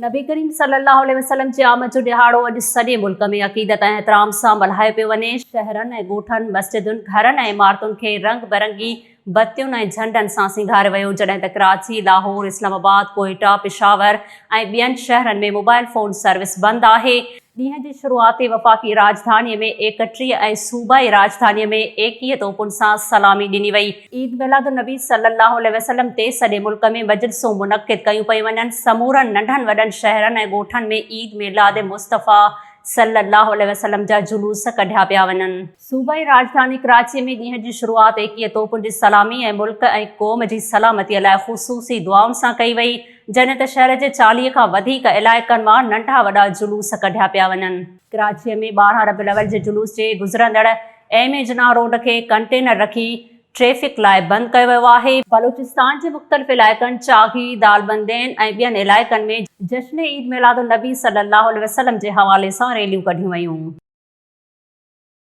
نبي ڪريم صلي الله عليه وسلم جي آمد جو ڏهاڙو اڄ سڄي ملڪ ۾ عقيدت ۽ احترام سان ملهايو پيو وڃي. شهرن ۽ ڳوٺن، مسجدن، گهرن ۽ عمارتن کي رنگ برنگي بتين ۽ جهنڊن سان سينگاريو ويو، جڏهن ته ڪراچي، لاهور، اسلام آباد، ڪوئيٽا، پشاور ۽ ٻين شهرن ۾ موبائل فون سروس بند آهي. ڏينهن جي شروعات تي وفاقي راڄڌاني ۾ 31 ۽ صوبائي راڄڌاني ۾ 21 توپن سان سلامي ڏني وئي. عيد ميلاد النبي صلي الله عليه وسلم تي سڄي ملڪ ۾ مجلسون منعقد ڪيون پيون وڃن، سمورن ننڍن وڏن شهرن ۽ ڳوٺن ۾ عيد ميلاد مصطفيٰ صلي الله عليه وسلم جا جلوس ڪڍيا پيا وڃن. صوبائي راڄڌاني ڪراچي ۾ ڏينهن جي شروعات 21 توپن جي سلامي ۽ ملڪ ۽ قوم جي سلامتي لاء خصوصي دعائن سان ڪئي وئي، جڏهن ته شهر جي 40 کان وڌيڪ علائقن مان ننڍا وڏا جلوس ڪڍيا پيا وڃن. ڪراچي ۾ 12 ربيع الاول جي جلوس جي گذرندڙ ايم اي جناح روڊ کي ڪنٽينر رکي ٽريفڪ لاء بند ڪيو ويو آهي. بلوچستان جي مختلف علائقن چاغي، دالبندين ۽ ٻين علائقن ۾ جشن عيد ميلاد النبي صلي الله عليه وسلم جي حوالي سان ريليون ڪڍيون ويون.